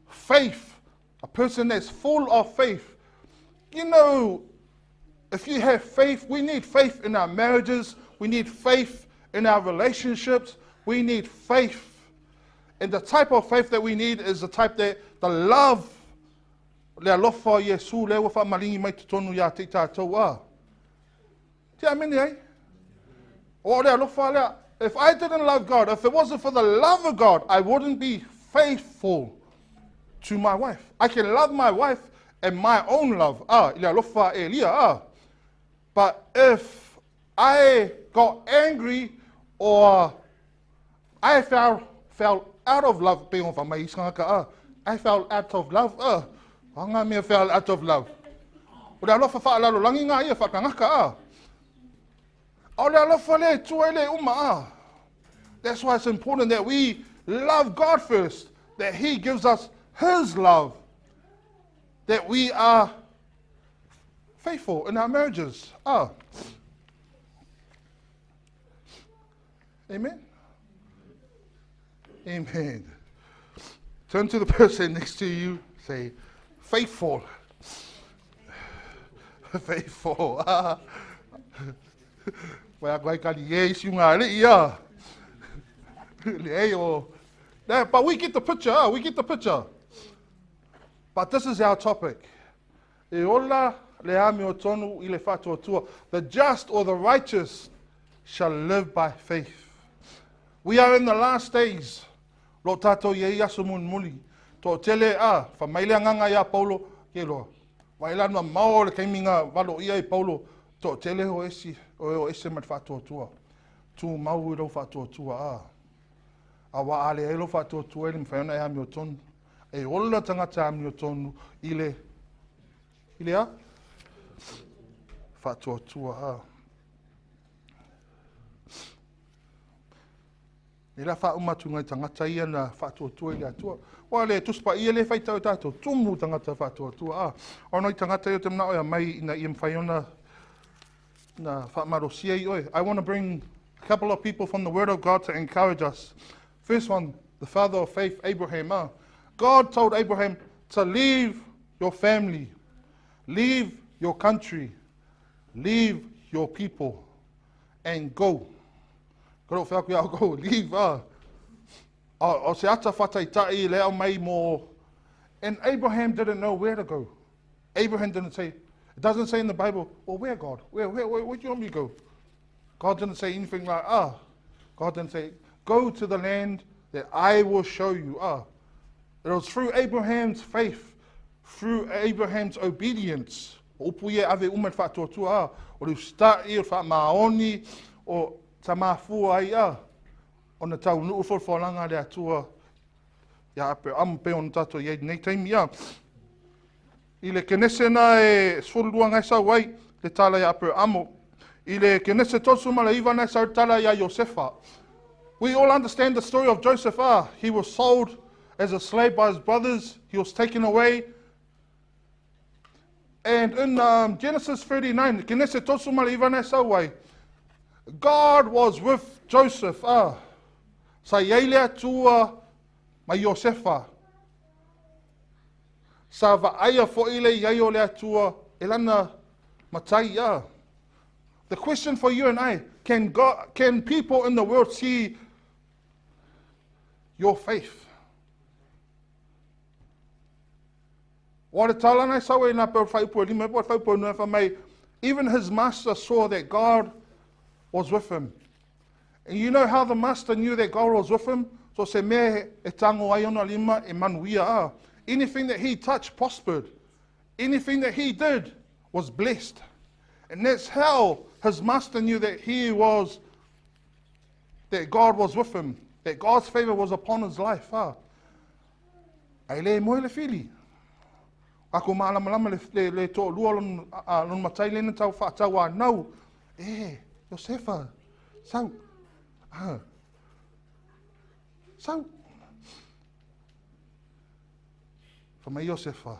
[SPEAKER 2] Faith, a person that's full of faith. You know, if you have faith, we need faith in our marriages, we need faith in our relationships, we need faith. And the type of faith that we need is the type that the love, le alofa o Iesu, le ua faamalingi mai totonu ia te i tātou a. Te amene ai? O le alofa lea. If I didn't love God, if it wasn't for the love of God, I wouldn't be faithful to my wife. I can love my wife and my own love. Ah, i le alofa e lia, ah. But if I got angry or I fell out of love, pe o mai isanga ah, I fell out of love, ah. Anga mea fell out of love. O le alofa whaalalo langi ngā ia whakangaka, ah. O le alofa le tua le uma, ah. That's why it's important that we love God first, that He gives us His love, that we are faithful in our marriages. Amen? Amen. Turn to the person next to you, say, faithful. Faithful. Wai koe kari e isi ngā le ia. Le e o. But we get the picture, we get the picture. But this is our topic. E ola le amio tonu i le whātuatua. The just or the righteous shall live by faith. We are in the last days. Lo tātou i ei aso mun muli. Tō tele a, wha maile nganga ia Paulo, ke loa. Wai la nua mao le kaiminga valo ia i Paulo, tō tele o esi, o ese ma te whātuatua. Tū mau i rau whātuatua a. A wā ale ai lo whātuatua i le mwhaiona e amio tonu. E ola tangata amio tonu i le, i le a? Whātuatua a. Nei la faauma atu ngai tagata ia na faatuatua i le Atua. Ua le Tusi Paia lea e faitau e tatou, tumu tagata faatuatua. A, ona i tagata ia o te manao e aumai ina ia mafai ona na faamalosia i oe. I want to bring a couple of people from the Word of God to encourage us. First one, the father of faith, Abraham. God told Abraham to leave your family, leave your country, leave your people, and go. Ka reo wheako ia go, leave. O se ata whataita'i le au mai mo. And Abraham didn't know where to go. Abraham didn't say, it doesn't say in the Bible, well, where, God? Where do you want me to go? God didn't say anything like, God didn't say, go to the land that I will show you. It was through Abraham's faith, through Abraham's obedience. O upu ia e ave uma i le faatuatua, o le usita'i, o le faamaoni, o sa mafua ai, ona taunuu folafolaga a le Atua ia Aperamo pei ona tatou i ai lenei taimi. I le Kenese na e 12 ngai sau ai le tala ia Aperamo. I le Kenese 39 nai sau le tala ia Iosefa. We all understand the story of Joseph. He was sold as a slave by his brothers. He was taken away. And in Genesis 39, Kenese 39 nai sau ai, God was with Joseph. Sa i ai le Atua ma Iosefa. Sa vaaia fo'i le i ai o le Atua e lana matai. The question for you and I, can people in the world see your faith? Ua le tala nai sau e nā pe o whaipu e lima, po o whaipu e nua wha mai, even his master saw that God was with him. And you know how the master knew that God was with him? So se mea e tango ai ona lima e manuia a. Anything that he touched prospered. Anything that he did was blessed. And that's how his master knew that that God was with him, that God's favor was upon his life. Ai le moe le fili. Ako malamalama le to'alua lona matai lena tau faatauanau. E, Iosefa, sau. Sau. Fai mai Iosefa,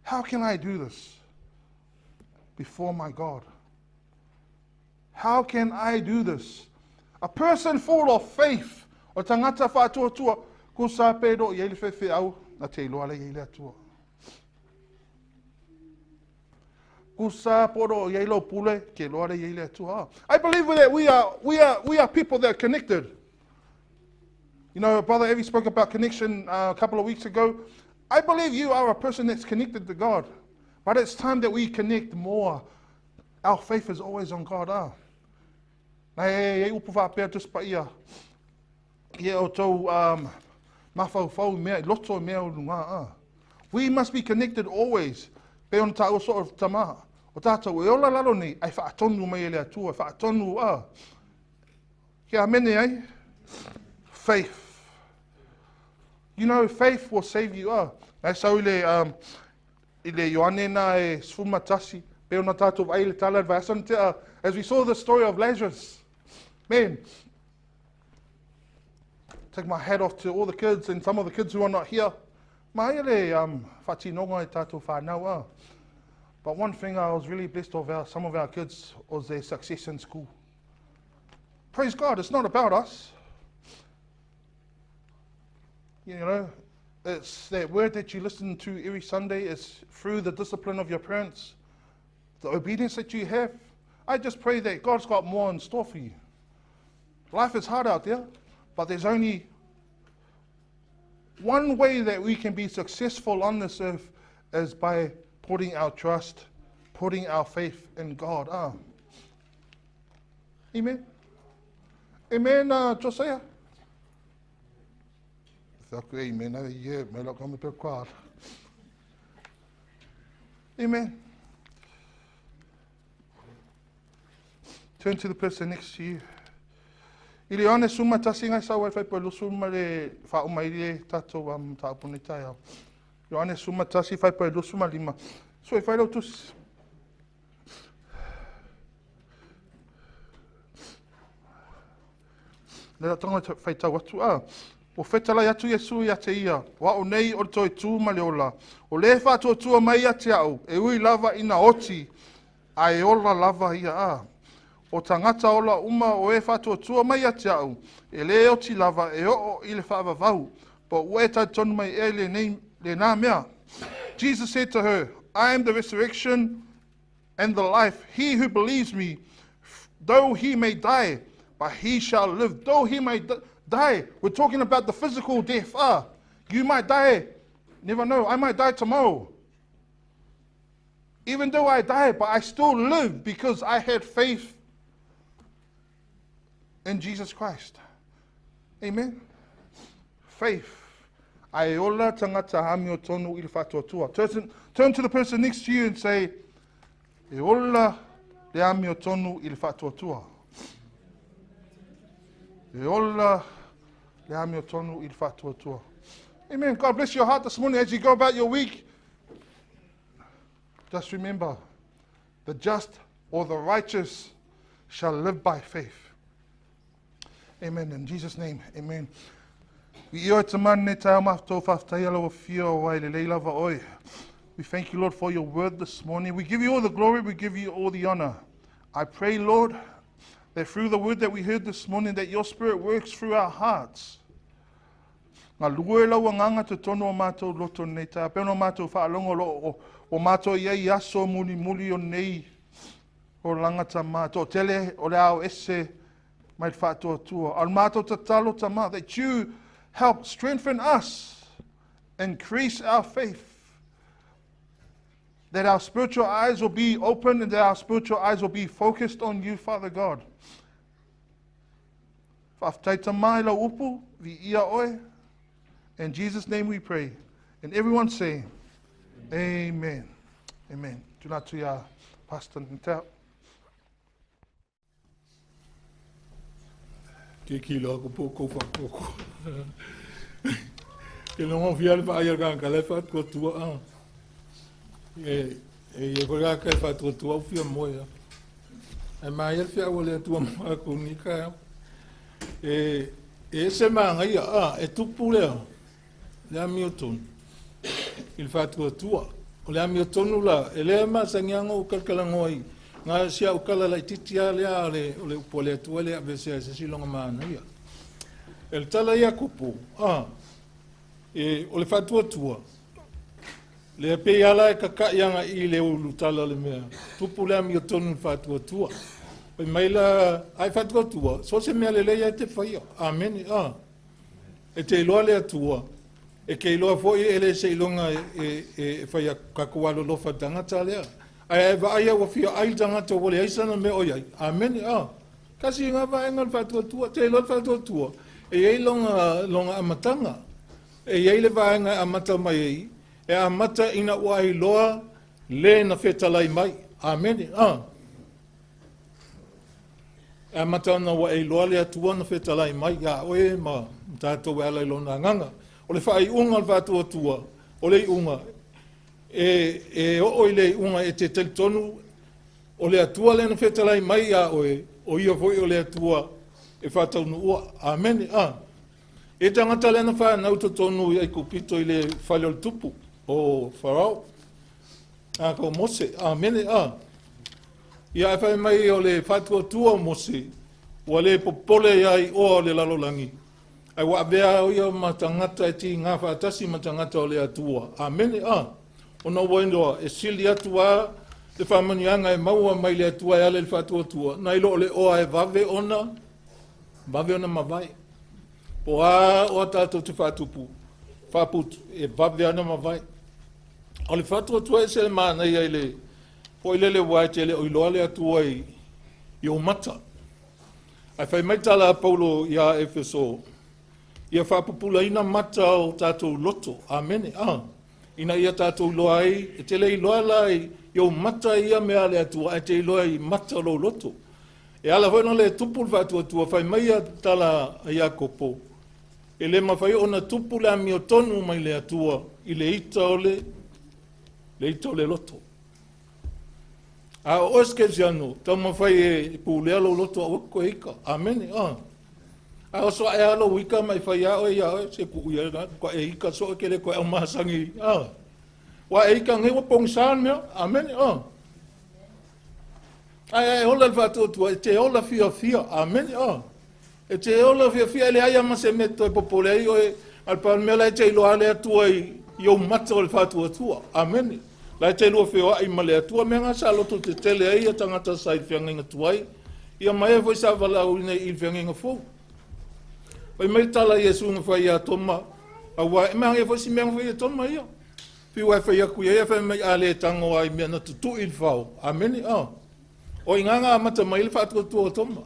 [SPEAKER 2] how can I do this before my God? How can I do this? A person full of faith, o tagata faatuatua, ku sa pe ro i ai le feafeau, na te iloa le i ai le Atua. Ku sa po ro i ai lo pule, ke loa le i ai le Atua. I believe that we are people that are connected. Brother Evie spoke about connection a couple of weeks ago. I believe you are a person that's connected to God. But it's time that we connect more. Our faith is always on God. Na e e upu whapea Tusi Paia. Ia o tau mafaufau mea, i loto mea o lunga. We must be connected always. Pe ona tāua so o tama. O tātou e ola lalo nei, ai whaatonu mai e le Atua, whaatonu. Kia amene ai? Faith. Faith will save you. Nai sau i le Ioane na e 11, pe ona tātou vai le tala vai tea, as we saw the story of Lazarus. Man, take my hat off to all the kids and some of the kids who are not here. Mai le whatinonga e tātou whānau. But one thing I was really blessed of some of our kids was their success in school. Praise God, it's not about us. It's that word that you listen to every Sunday is through the discipline of your parents, the obedience that you have. I just pray that God's got more in store for you. Life is hard out there, but there's only one way that we can be successful on this earth is by putting our trust, putting our faith in God. Amen. Amen, Josiah. Amen. Yeah, amen. Turn to the person next to you. I le Ioane 11 ngai sau ai whai pa lusu ma le wha i le tātou tāpune tai au. Ioane 11 whai pa lusu ma lima. So e whai lau tusi. Le lau tago faitau atu a. Ua fetalai atu Iesu ia te ia, o a'u nei o le toe tū ma le ola. O le faatuatua mai ia te a'u, e ui lava ina oti, ae ola lava ia a. O tagata ola uma o e faatuatua mai ia te a'u, e lē oti lava e oo i le faavavau. Po ua e talitonu mai ea i lenei lenā mea. Jesus said to her, I am the resurrection and the life. He who believes me, though he may die, but he shall live. Though he may die. We're talking about the physical death. Ah, you might die. Never know. I might die tomorrow. Even though I die, but I still live because I had faith in Jesus Christ. Amen. Faith. Ae ola tagata amiotonu i le faatuatua. Turn to the person next to you and say, E ola le amiotonu i le faatuatua. E ola le amiotonu i le faatuatua. Amen. God bless your heart this morning as you go about your week. Just remember, the just or the righteous shall live by faith. Amen. In Jesus' name, amen. I oe te mane te amafto whaftaia lawa fia o ai le leila va oi. We thank you, Lord, for your word this morning. We give you all the glory, we give you all the honor. I pray, Lord, that through the word that we heard this morning, that your spirit works through our hearts. Ngā lue lau anganga te tono o mātou loto nei tā, pēno mātou whaalongo lo o, o mātou ia i aso muli muli o nei o langata mātou. Tele o le ao ese mai le faatuatua. A o le mātou tatalo tama, that you help strengthen us, increase our faith, that our spiritual eyes will be open and that our spiritual eyes will be focused on you, Father God. Whaafetai tama i lau upu, vi ia oe. In Jesus' name we pray. And everyone say, Amen. Amen. Tuna atu ia Pastor Nitao.
[SPEAKER 1] Ke kilo aku po kou whakoko. Ke no fia le whaia ka ka le wha tua tua a. E e ia ko ka ka wha tua tua fia moe a. E mai e fia o le tua mo aku ni ka. E e se manga ia a e tupu lea. Le amiotonu i le faatuatua. O le amiotonu la, e lea masagiaga o kalakalagoa i ngā si au kala laitiiti lava lea o le, o le upu a le Atua le aveesea e se isi lona manaia. E le tala ia kupu, a, e, o le faatuatua, lea pei ala e kakaʻi aga i le ulu tala o le mea, tupu le amiotonu i le faatuatua. Fai mai la, ai faatuatua, so se mea lelei ai te whaia. Amene, a. E te iloa le Atua, e ke iloa foi e le seiloga e, e, e fai aku kakou alolofa i le tagata lea. Ae a e vaai a ua fia ai le tagata ua leai sana mea o i ai. Amene. A. Kasi i ngā vaega o le faatuatua, te iloa le faatuatua, e i ai lona, lona amataga. E i ai le vaega e amata mai ai, e amata ina ua ai loa le na fetalai mai. Amene. A. E amata ana ua e iloa le Atua na fetalai mai iā oe ma tatou e ala i lona agaga. O le faaiuga o le faatuatua, o le iuga, e, e oo i le iuga e te talitonu o le Atua lea na fetalai mai iā oe, o ia foi o le Atua e faataunuua. Amene. A. E tagata lea na whanau totonu i Aikupito i le fale o le tupu o Farao. A ko Mose. Amene. A. Ia ae fai mai o le faatuatua o Mose, ua le popole ia i oa o le lalolagi, ae ua avea o ia ma tagata e tigā faatasi ma tagata o le Atua. Amene. A. Ona ua iloa, e sili atu a le faamanuiaga e maua mai le Atua e ala i le faatuatua, nai lo o le oa e vave ona, vave ona mavae. Po a oa tatou te faatupu, faaputu, e vave ana mavae. O le faatuatua ese le manaia i le Foi lele ua e te le o iloa le Atua i, i ou mata. Ae fai mai tala a Paulo iā Efeso, ia faapupulaina mata o tatou loto. Amene. Ah. Ina ia tatou iloa ai, e te le iloa la i, i ou mata ia mea a le Atua, ae te iloa i mata o lou loto. E ala foi ona le tupu le faatuatua, fai mai ia tala a Iakopo, e le mafai ona tupu le amiotonu mai le Atua i le ita o le, le ita o le loto. A o oe se kerisiano, taumafai e pulea lou loto aua koe ika. Amene. Ah. A oso aʻe lava lou ika ma e fai lava oe iā oe, se kuʻu ia lena, matua e ika soo e te le toe aumasagi, a. Ua e ika nei ua pogisa le mea, amene, a. Ae e ola i le faatuatua, e te ola fiafia, amene, a. E te ola fiafia e leai lava ma se mea e toe popole ai oe, a o le pau o le mea la e te iloa le Atua i ou mata o le faatuatua. Amene. La e te lua feoai ma le Atua, mea na sa lototetele ai ia tagata sa i le feagaiga tuai, ia ma e foi sa valaauina i le feagaiga fou. Fai mai le tala a Iesu na fai ia Toma, auā e manaia foi si mea na fai e Toma ia. Fiu lava e fai atu i ai, ae fai mai a le tago lava i mea na tutui i le fao. Amene, a. O i ina na amata mai ai le faatuatua o Toma.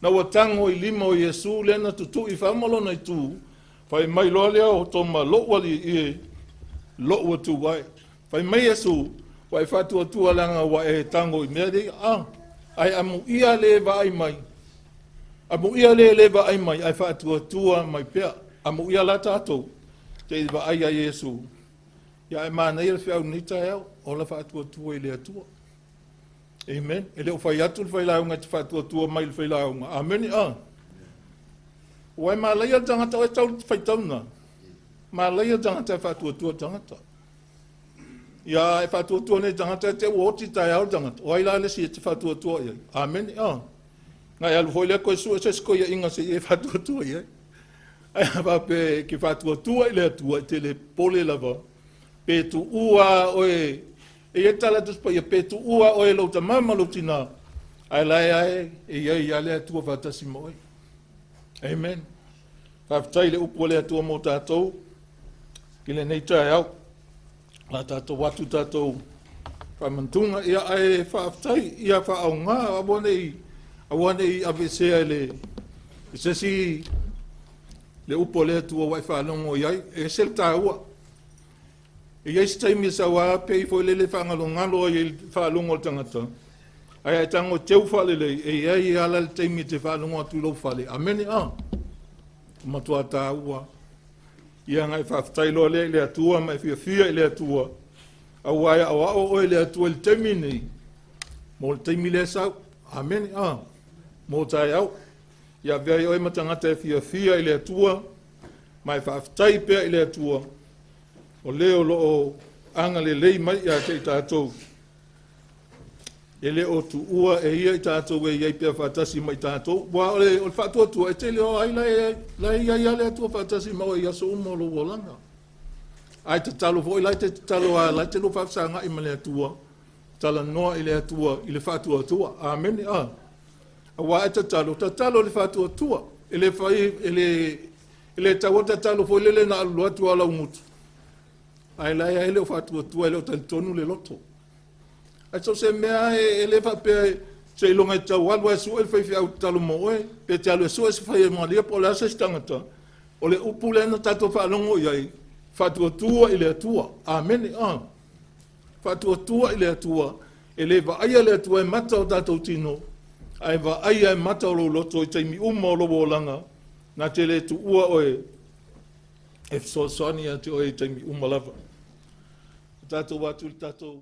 [SPEAKER 1] Na ua tago i lima o Iesu lea na tutui i fao ma lona itu, fai mai loa lea o Toma, Lou alii e, lou Atua e. Fai mai Iesu, Ua e faatuatua leaga ua e tago i mea nei, a, ae amuia le vaai mai, amuia le le vaai mai ae faatuatua mai pea. Amuia la tatou te i vaai ia Iesu. Ia ae manaia le feau i lenei taeao, ola faatuatua i le Atua. Amen. E le o fai atu le failauga e te faatuatua mai i le failauga. Amene. A. Ua e malaia le tagata oe tau le faitauna. Malaia le tagata e faatuatua le tagata. Ia e faatuatua nei tagata e te ua oti taeao le tagata. O ai la le isi e te faatuatua i ai? Amene. A. Na e alu foi lea koe sue se isi koiaʻiga se i e faatuatua i ai. Ae a faapea e ke faatuatua i le Atua e te le popole lava pe tuua oe. E i ai le tala a Tusi Paia, pe tuua oe e lou tama ma lou tina, ae la e ae e i ai lava le Atua faatasi ma oe. Amen. Faafetai i le upu a le Atua mo tatou i lenei taeao. La tatou atu tatou faamantuga, ia ae faafetai ia faaaoga aua nei aua nei aveesea e le e se isi le upu a le Atua ua e faalogo i ai, e ese le taua. E i ai se taimi e sau lava pei foi lele faagalogalo ai i le faalogo a le tagata, ae a e tago e teu faalelei, e i ai lava le taimi e te faalogo atu i lou fale. Amene, a. Matua taua. Ia na e faafetai loa lea i le Atua ma e fiafia i le Atua, aua e aoao oe le Atua i le taimi nei, mo le taimi lea e sau. Amene, a. Mo taeao. Ia avea ai oe ma tagata e fiafia i le Atua, ma e faafetai pea i le Atua, o le o lo o agalelei mai ia te i tatou, e le o tuua e ia i tatou e i ai pea faatasi ma i tatou. Ua o le faatuatua e tele o ai la e, la e i ai le Atua faatasi ma oe i aso uma o lou olaga. Ae tatalo foi la e te tatalo a la e te lua faafesagai ma le Atua, talanoa i le Atua i le faatuatua. Amene. A. Aua e tatalo, tatalo i le faatuatua. E le fai, e le E le taua tatalo foi lele na alu atu a lau gutu, ae la e le o faatuatua, e le o talitonu le loto. Ae so o se mea e le faapea seiloga e tau alu ae sue le faifeau tatalo mo oe, pe te alu e sue se faimalia po o le a se isi tagata. O le upu lea na tatou faalogo i ai, faatuatua i le Atua. Amene. A. Faatuatua i le Atua. E le vaaia le Atua e mata o tatou tino, ae vaaia e mata o lou loto i taimi uma o lou olaga, na te le tuua oe e fesoasoani ia te oe i taimi uma lava. O tatou atu i le tatou.